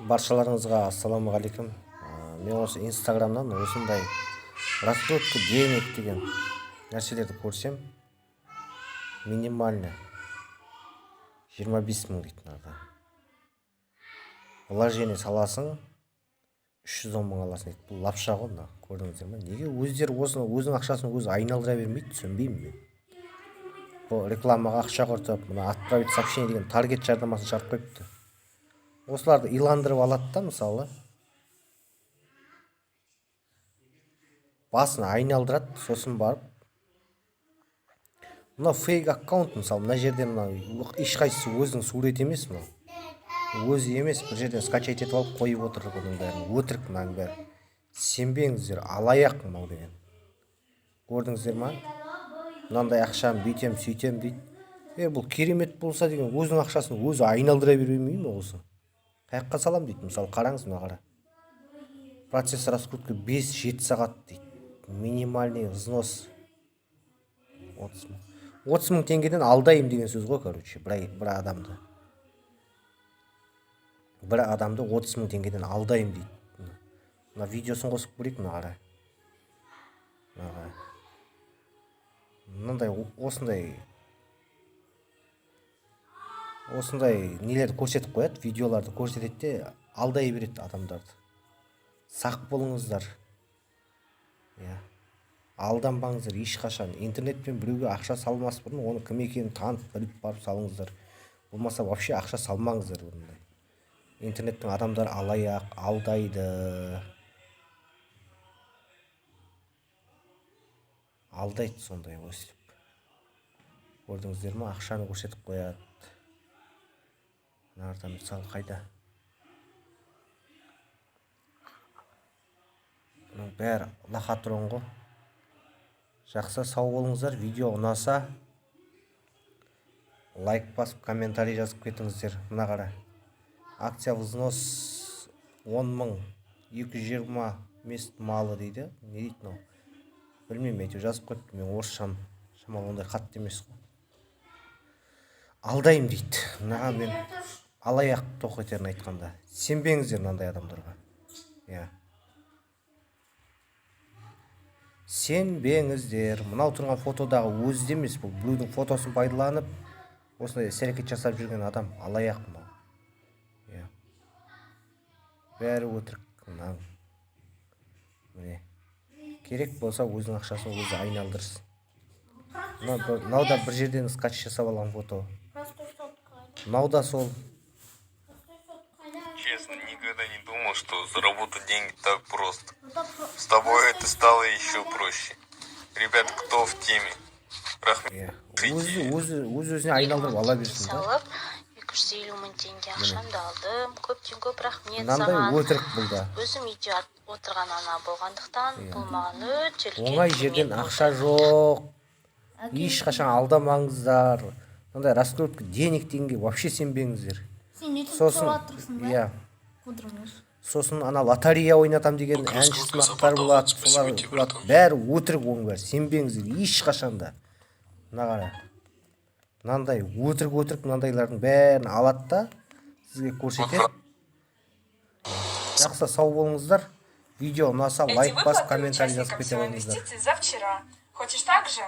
Баршаларыңызға ассалаумағалейкум. Мен осы Инстаграмнан осындай раскрутка денег деген нәрселерді көрсем, минимально 25 000 дейді. Мынада вложение саласың, 310 000 аласың дейді. Бұл лапша ғой мына, көрдіңіздер ма? Неге өздері осыны өзінің ақшасын өзі айналдыра бермейді, түсінбеймін мен. Бұл рекламаға ақша құртып, мына «отправить сообщение» деген таргет жарнамасын шығарып қойыпты. Осыларды иландырып алады да, мысалы, басын айналдырады. Сосын барып мынау фейк аккаунт. Мысалы, мына жерде мына ешқайсысы өзінің суреті емес, мынау өзі емес, бір жерден скачать етіп алып қойып отыр. Бұның бәрі өтірік, мынаның бәрі, сенбеңіздер, алаяқ мынау деген. Көрдіңіздер ма? Мынандай ақшаны бүйтем, сөйтем дейді. Е, бұл керемет болса деген, өзінің ақшасын өзі айналдыра бермей ме? Осы қай жаққа салам дейді. Мысалы, қараңыз, мына қара, процесс раскрутки 5-7 сағат дейді, минимальный взнос 30 000. 30 000 теңгеден алдайым деген сөз ғой, короче. Бір адамды 30 000 теңгеден алдайым дейді. Мына видеосын қосып көрейік. Мына қара, мына қара, мынандай, осындай нелерді көрсетіп қояды, видеоларды көрсетеді де, алдай береді адамдарды. Сақ болыңыздар, иә, алданбаңыздар ешқашан. Интернетпен біреуге ақша салмас бұрын оның кім екенін танып біліп барып салыңыздар, болмаса вообще ақша салмаңыздар. Бұндай интернеттің адамдары алаяқ, алдайды, алдайды сондай. Өстіп, көрдіңіздер ма, ақшаны көрсетіп қояды мынарда. Мысалы, қайда бұның бәрі лохотрон ғой. Жақсы, сау болыңыздар. Видео ұнаса, лайк басып, комментарий жазып кетіңіздер. Мына қара, акция, взнос 10 220, мест мало дейді. Не дейді мынау, білмеймін, әйтеуір жазып қойыпты. Мен орысшам шамалы ондай қатты емес қой. Алдаймын дейді мынаған. Мен алаяқ, тоқетерін айтқанда, сенбеңіздер мынандай адамдарға, иә, сенбеңіздер. Мынау тұрған фотодағы өзі де емес, бұл біреудің фотосын пайдаланып, осындай іс әрекет жасап жүрген адам, алаяқ мынау, иә. Бәрі өтірік мынаның. Міне, керек болса, өзінің ақшасын өзі айналдырсын. Мынау да бір жерден скач жасап алған фото, мынау да сол. Честно, никогда не думал, что заработать деньги так просто. С тобой это стало еще проще. Ребят, кто в теме? Рахмет. Иә, өзі өзі өз өзіне айналдырып ала берсін да. Салып, 250 000 теңге ақшамды алдым. Көптен көп рахмет Мынандай саған. өтірік бұл да. Өзім үйде отырған ана болғандықтан, бұл маған өте үлкен Оңай көмек жерден болды. ақша жоқ, ешқашан алдамаңыздар. Мынандай раскрутка денег дегенге вообще сенбеңіздер. Сен ютуб Сосын көріп жатырсың ба? Иә. Қудырмаш. Сосын ана лотерея ойнатам деген әнші сымақтар болады, солар болады. Бәрі өтірік, оның бәрі, сенбеңіздер ешқашан да. Мына қара, мынандай өтірік, өтірік мынандайлардың бәрін алады да, сізге көрсетеді. Жақсы, сау болыңыздар. Видео ұнаса, Эти лайк басып, выплаты комментарий участникам жазып кете всего қойыңыздар. инвестиций за вчера. Хочешь так же?